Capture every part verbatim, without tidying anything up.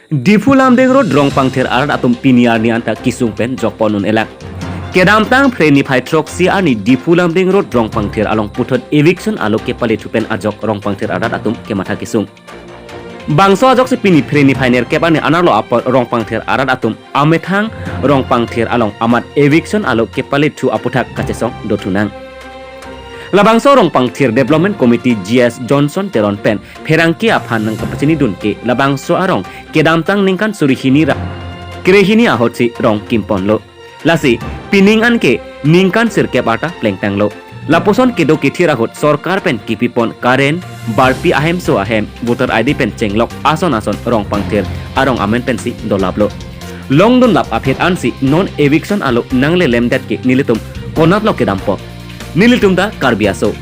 Diphu Lumding Road Rongpangthir arat atum pini arni anta kesung pen jokpon un-e lang. Kedamtang Phre niphai throksi arni Diphu Lumding Road Rongpangthir along puthot eviction alo kepale thu pen ajok Rongpangthir arat atum kematha kesung. Bangso ajoksi pini Phre niphai nerkep arni anerlo apor Rongpangthir arat atum amethang Rongpangthir along amat eviction alo kepale thu aputhak kachesong do thunang. Labangso Rongpangthir Development Committee G S Johnson Teron pen pherangke aphan nangkapachinidun ke labangso arong kedamtang ningkan suri hini ra krehini ahutsi rong kimponlo. Lasi pining an ke ningkan sirkep arta plengtanglo. Lapuson kedo kethir ahut sorkar pen kepipon current, barpi ahemso ahem, voter I D pen chenglok ason ason Rongpangthir arong amen pensi dolaplo. Longdunlap aphi ansi non eviction alo nanglelemdet ke nelitum konatlo kedampo. Nelitum ta Karbi aso.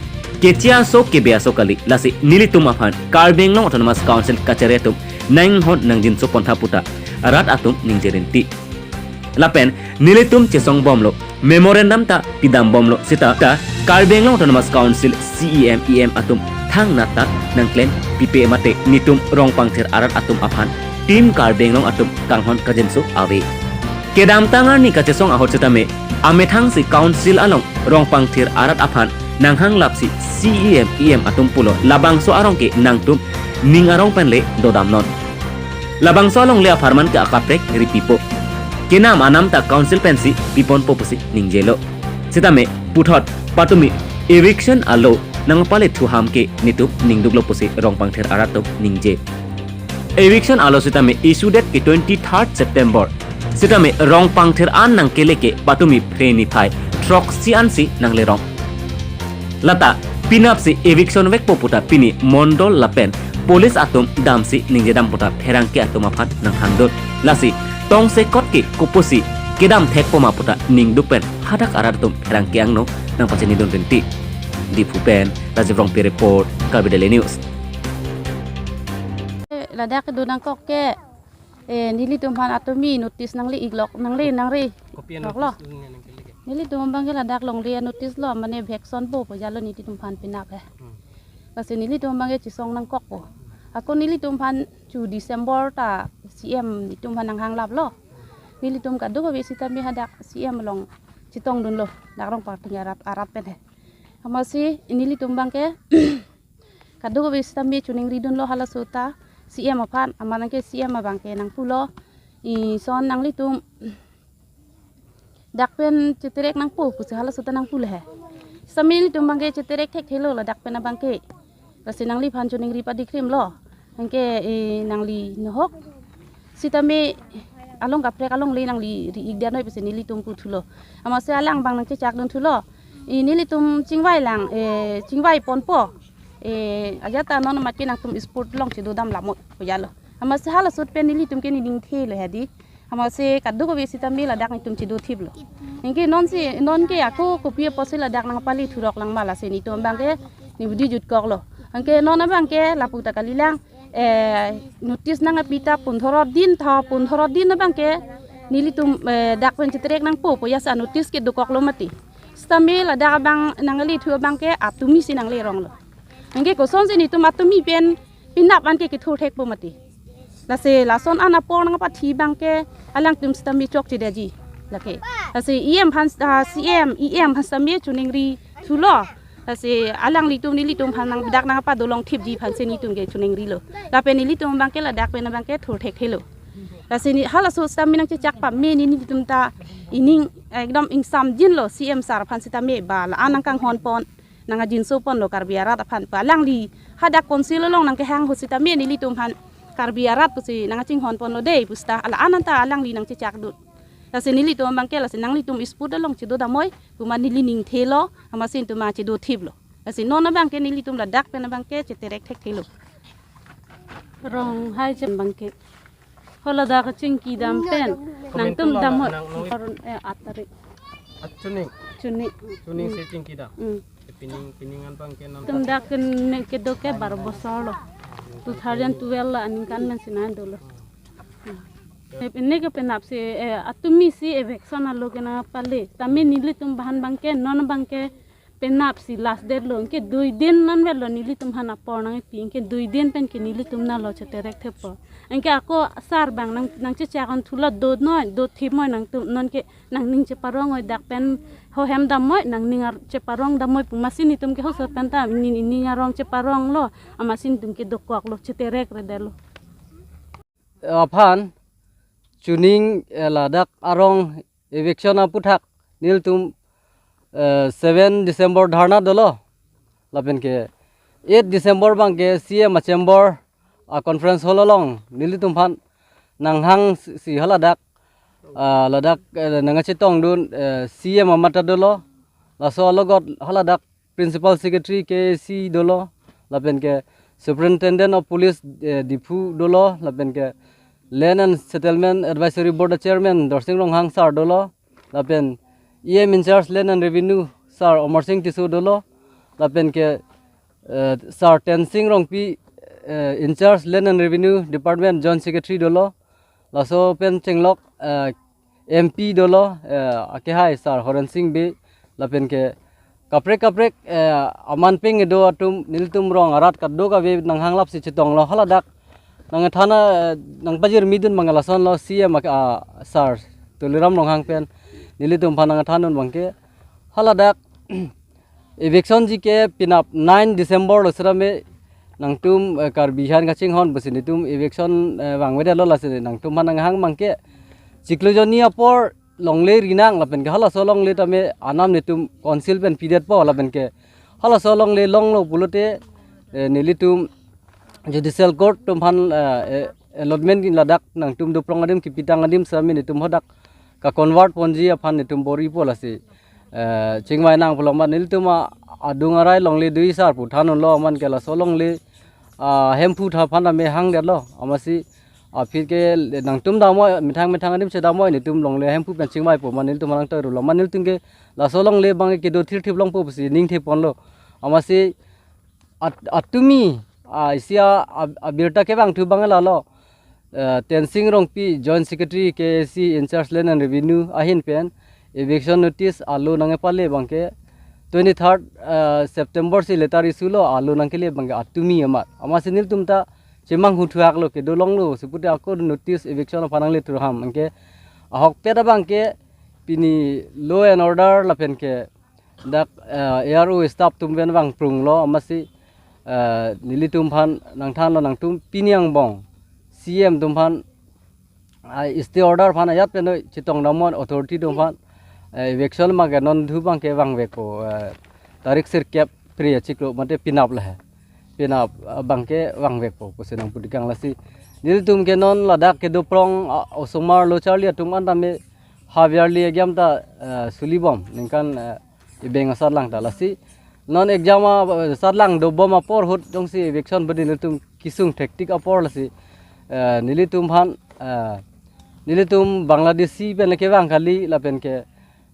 Keche aso kebe aso kali, lasi nelitum aphan Karbi Anglong Autonomous Council kachari atum nanghon nangjinso pontha puta rat atum ningje rinti. Lapen nelitum chesong bomlo, memorandum ta pidam bomlo seta ta Karbi Anglong Autonomous Council C E M E M atum thangnat ta nangklem pipe mate netum Rongpangthir arat atum aphan Team Karbi Anglong atum kanghon kajinso ave. Kedamtang arni kachesong ahut sitame amethangsi council along Rongpangthir arat aphan nanghanglapsi C E M E M atum pulo labangso arong ke nangtum ning arong penle dodamnon. Labangso alongle apharman ke akaprek ripipo. Kenam anam ta council pensi piponpo pusi ningjelo. Sitame puthot patumi eviction alo nangpale thu ham ke netum ningduklo pusi Rongpangthir arat atum ningje. Eviction alo sitame issue date ke twenty-third September. Sitame Rongpangthir an nangkele ke patumi Phre niphai throksi ansi nanglerong. Lata pinapsi eviction vekpo puta pini mondol lapen police atum damsi ningjedam puta pherangke atum aphan nanghangdun. Lasi tongsekot ke kopusi kedam thekpo ma puta ningduk pen hadak arat atum pherangke angno nangpachinidun rinti. Diphu pen Rajiv Rongpi report, Karbi Daily News. Ladak do nangkok ke, eh, nelitum aphan atumi notice nangli iklok, nangli nangri. Kopi an lok lo. Notice dun nang nangkele ke? Nelitum abang ke ladak longle notice lo, mane eviction po pu jalo nelitum aphan pinap he. Hmm. Lasi nelitum abang ke chesong nangkokpo. Ako nelitum aphan chu December ta C E M netum aphan nanghanglaplo. Nelitum kadokave sitame hadak C E M along chetongdunlo, dak Rongpangthir arat, arat pen he. Amatsi nelitum abang ke kadokave sitame choningridunlo halaso ta C E M aphan, amat nangke C E M abang ke nangpulo, ison nanglitum dak pen cheterek nangpo pusi halaso ta nangpulo he. Sitame nelitum abang ke cheterek thekthelo ladak pen abang ke. Lasi nangliphan choningri padikrimlo. Anke, eh, nangli nohok sitame along kaprek alongle nangli ri-ik dia noi pusi nelitum puthulo. Amatsi alang abang nangchechakdun thulo. Eh, nelitum chingvai lang, eh, chingvai ponpo. Eh, ajat ta non amat ke nangtum spot along chedodam lamot pu jalo. Amatsi hala ahut pen nelitum ke nening thelo he di. Amatsi kadokave sitame ladak netum chedothiplo. Anke nonsi, non ke ako kopi apotsi ladak nangpale thurok lang ma, lasi netum abang ke ne bidi jutkoklo. Anke non abang ke lapu ta kalilang, eh, notice nangpi ta pondhoro din tha, pondhoro din abang ke nelitum, eh, dak pen cheterek nangpo pu jasa notice ke dokoklo mati. Sitame ladak abang nangli thu abang ke atumi si nangleronglo. Anke kosonsi netum atumi pen pinap an ke kethur thekpo mati. Lasi lason an apor nangpathi abang ke alangtum sitame chokchedeji. Lake. Lasi E M aphan, ah, C E M, E M aphan sitame choningri thulo. Lasi alanglitum nelitum aphan nang dak nangpadolong thipji aphansi netum ke choningrilo. Lapen nelitum abang ke ladak pen abang ke thur thekthelo. Lasi ne halaso sitame nangchechak pame ne nelitum ta ining ekdom ingsamjinlo C E M sir aphan sitame ba la-an nangkanghon pon, nangajinso ponlo Karbi arat aphan pu alangli hadak council along nangkehang ahut sitame nelitum aphan Karbi arat pusi nangchinghon ponlo dei pu seta la-an anta alangli nangchechakdun. Lasi nelitum abang ke lasi nanglitum spot along chedodam noi pu ma neli ning thelo, amatsi netum ma chedothiplo. Lasi non abang ke nelitum ladak pen abang ke cheterek thekthelo. Rong hai chen abang ke. Ho ladak chingki dam pen. Nangtum dam hot. Nang, nang. Koron, eh, aat tarik. At chuning. Chuning. Chuning si chingki dam. Hmm. Pining, pining an abang ke non. Tum dak ne kedo ke bar bosor lo. Two thousand twelve la aningkan men si nang dolo. Hmm. Pini ke penap si, eh, atumi si eviction alo ke nangpale. Tame nelitum aphan abang ke, non abang ke Penap si last date lo, anke dui din non velo nelitum aphan apor nangpi, anke dui din pen ke nelitum nalo cheterek thepo. Anke ako sar abang nang, nangchechak-un thulo, donoi, dothipnoi nangtum, nonke nangning cheparong-oi, dak pen ho hem damnoi, nangning ar-, cheparong damnoi pu, amatsi netum ke hosor pen ta ning, ning arong cheparonglo, amatsi netum ke dokoklo, cheterekredetlo. Aphan chuning, eh, ladak arong eviction aphuthak nelitum, eh, seven December dharna dolo. Lapen ke eight December abang ke C M a chamber a conference hall along nelitum aphan nanghang si, si haladak, ah, ladak, eh, nangkachetongdun, eh, C M amat ta dolo. Laso alogot haladak Principal Secretary K A C dolo, lapen ke Superintendent of Police, eh, Diphu dolo, lapen ke Land and Settlement Advisory Board Chairman Dorsing Ronghang sir dolo, lapen E M in charge Land and Revenue sir Omar Singh Tisso dolo, lapen ke, eh, sir Tensing Rongpi, eh, in charge Land and Revenue Department Joint Secretary dolo, laso pen chenglok, eh, M P dolo, eh, akehai sir Horen Sing Bey, lapen ke kaprek kaprek, eh, aman peng kedo atum, nelitum rong arat kadokave nanghanglap si chetonglo. Haladak nangthan, eh, nangpajirmidun abang lasonlo, C M ak-, ah, sir Tuliram Ronghang pen nelitum aphan nangthandun abang ke haladak eviction ji ke penap nine December lo sirame nangtum, eh, Karbi aphan kachinghon pusi netum eviction, eh, vangvedetlo, lasi nangtum aphan nanghang abang ke chiklo jonni apor longle rinang, lapen ke halaso longle tame anam netum council pen pidetpo, lapen ke halaso longle longlo pulote, eh, nelitum judicial court atum aphan, eh, eh, allotment kin ladak nangtum doprong adim kipitang adim sirame netum hadak ka-convert ponji aphan netum bor-ipo, lasi, eh, chingvai nang pulo amat nelitum a-, adung arai longle dui sar pu thandunlo, aman ke laso longle, ah, Hemphu tha aphan tame hangdetlo, amatsi aphi ke nangtum damnoi, methang methang adim si damnoi, netum longle Hemphu pen chingvaipo amat nelitum nangtoirulo, amat nelitum ke laso longle abang ke kedo thirthip longpo pusi ningtheponlo, amatsi at-, atumi, ah, isi a-, ab-, abirta kevangthu abang lalo, eh, Tensing Rongpi, Joint Secretary K A C in charge Land and Revenue ahin pen eviction notice alo nangkepale abang ke twenty-third, eh, September si letter issue lo, alo nangkele abang ke atumi amat. Amatsi nelitum ta chemanghu thuaklo, kedo longlo si pute ako notice eviction aphan nangle thurham, anke ahokpet abang ke pini law and order lapen ke dak, eh, A R O staff atum pen vangprunglo, amatsi, eh, nelitum aphan nangthanlo, nangtum pini angbong C M atum aphan, ah, stay order aphan ajat pen noi chetong damnon, authority atum aphan, eh, eviction abang ke non thu abang ke vangvekpo, eh, tarik sirkep phli achiklo mate penap lahai, penap, ah, abang ke vangvekpo pusi nangpu tekang, lasi nelitum ke non ladak kedoprong, ah, osomar lo charli atum an tame half yearly exam ta, eh, sulibom ningkan, eh, ibeng asatlang ta, lasi non exam a, eh, satlang dobom apor ahut jongsi eviction bedi nelitum kesung thektik apor, lasi, eh, nelitum aphan, eh, nelitum Bangladeshi pen le kevang kali, lapen ke,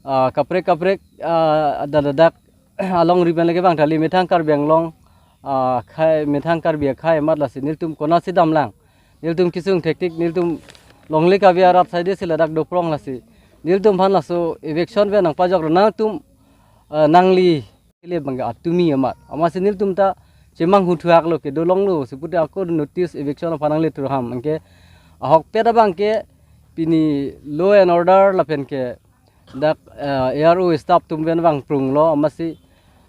ah, kaprek kaprek, ah, dak dak alongri pen le kevang kali, methang Karbi Anglong, ah, akhai, methang Karbi akhai amat, lasi nelitum konatsi damlang? Nelitum kesung thektik, nelitum longle kave arat saide si ladak doprong, lasi nelitum aphan laso eviction pen nangpajoklo, nangtum, eh, nangli kele abang ke atumi amat. Amatsi nelitum ta chemanghu thuaklo, kedo longlo si pute ako notice eviction aphan nangle thurham, anke ahokpet abang ke pini law and order lapen ke dak, eh, A R O staff atum pen vangprunglo, amatsi,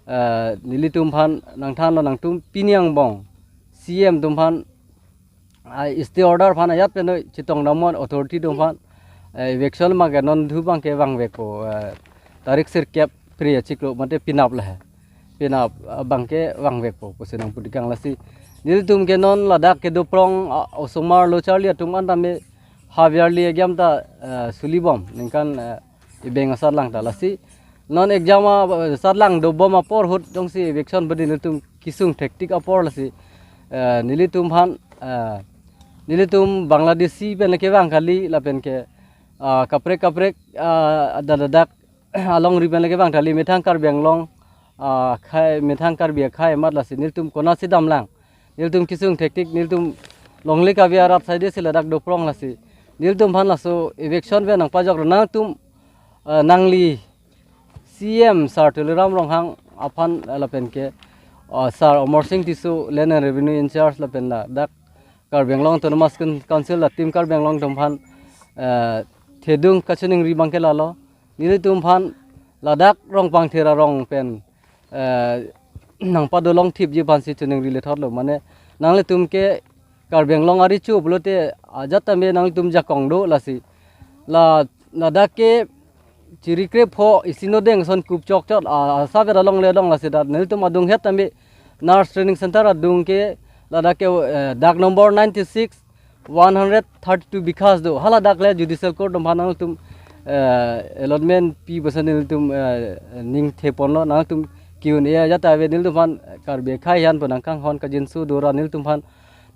eh, nelitum aphan nangthanlo, nangtum pini angbong C M atum aphan, ah, stay order aphan ajat pen noi chetong damnon, authority atum aphan, eh, eviction abang ke non thu abang ke vangvekpo, eh, tarik sirkep phli achiklo mate penap lahai, penap, ah, abang ke vangvekpo pusi nangpu tekang, lasi nelitum ke non ladak kedoprong, ah, osomar lo charli atum an tame half yearly exam ta, eh, sulibom ningkan, eh, ibeng asatlang ta, lasi non exam a, eh, satlang dobom apor ahut jongsi eviction bedi nelitum kesung thektik apor, lasi, eh, nelitum aphan, eh, nelitum Bangladeshi pen le kevang kali, lapen ke, ah, kaprek kaprek, ah, dak dak alongri pen le kevang kali, methang Karbi Anglong, ah, akhai, methang Karbi akhai amat, lasi nelitum konatsi damlang? Nelitum kesung thektik, nelitum longle kave arat saide si ladak doprong, lasi nelitum aphan laso eviction pen nangpajoklo, nangtum, eh, nangli C M sir Tuliram Ronghang aphan, eh, lapen ke, uh, Sir Omor Sing Tisso, Land and Revenue in-charge, lapen ladak Karbi Anglong Autonomous Coun-, Council, la Team Karbi Anglong atum aphan, eh, thedung kachiningri abang ke lalo. Nelitum aphan ladak Rongpangthir arong pen, eh, nangpadolong thipji aphansi chiningri lethotlo. Mane nanglitum ke Karbi Anglong arecho pulote ajat tame nanglitum jakong do lasi. La, ladak ke chiri krepho isi no deng ason kup chokchot, a, asap along le along lasi dak nelitum adung het tame Nurse Training Center adung ke ladak ke, eh, dak number ninety-six, one hundred thirty-two bighas do. Hala dak le Judicial Court atum aphan nangtum, eh, allotment pi puson nelitum, eh, ning theponlo, nangtum Q and A ajat ave, nelitum aphan Karbi akhei aphan pu nangkanghon kajinso do ra nelitum aphan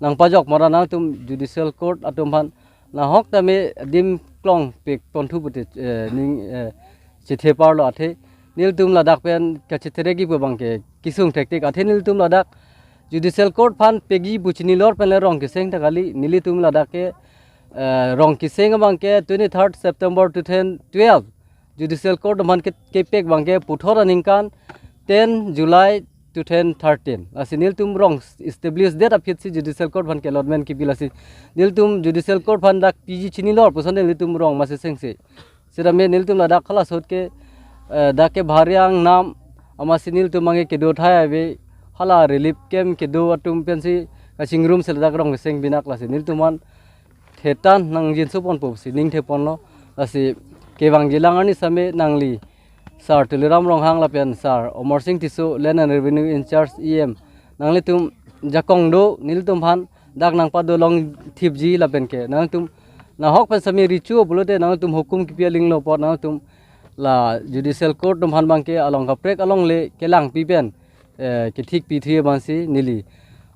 nangpajok mara nangtum Judicial Court atum aphan nahok tame adim klong pik ponthu pute, eh, ning, eh, chithe parlo athe. Nelitum ladak pen kachithere kipu abang ke kesung thektik athe nelitum ladak Judicial Court aphan pegi pu chinilor pen le rong keseng ta kali, nelitum ladak ke, eh, rong keseng abang ke twenty-third September two thousand twelve Judicial Court atum aphan ke, kepek abang ke puthot aningkan ten July two thousand thirteen. Lasi nelitum rong establish date aphi si Judicial Court aphan ke allotment kipi lasi. Nelitum Judicial Court aphan dak piji chinilor puson nelitum rong masi sengse. Sitame nelitum ladak hala ahut ke, eh, dak ke bhari angnam amatsi nelitum abang ke kedo athai ave hala relief camp kedo atum pensi kachingrum si ladak rong keseng binak lasi. Nelitum aphan thetan nangjinso ponpo si ning theponlo. Lasi kevangjilang arni same nangli Sir Tuliram Ronghang lapen Sir Omor Sing Tisso, Land and Revenue in-charge, E M, nanglitum jakong do, nelitum aphan dak nangpadolong thipji lapen ke nangtum nahok pen same recho pulote nangtum hukum kipi alinglo apot nangtum la Judicial Court atum aphan abang ke along kaprek along le kelangpi pen, eh, kethik pithu abangsi neli,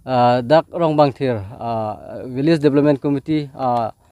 ah, dak Rongpangthir, ah, Village Development Committee, ah,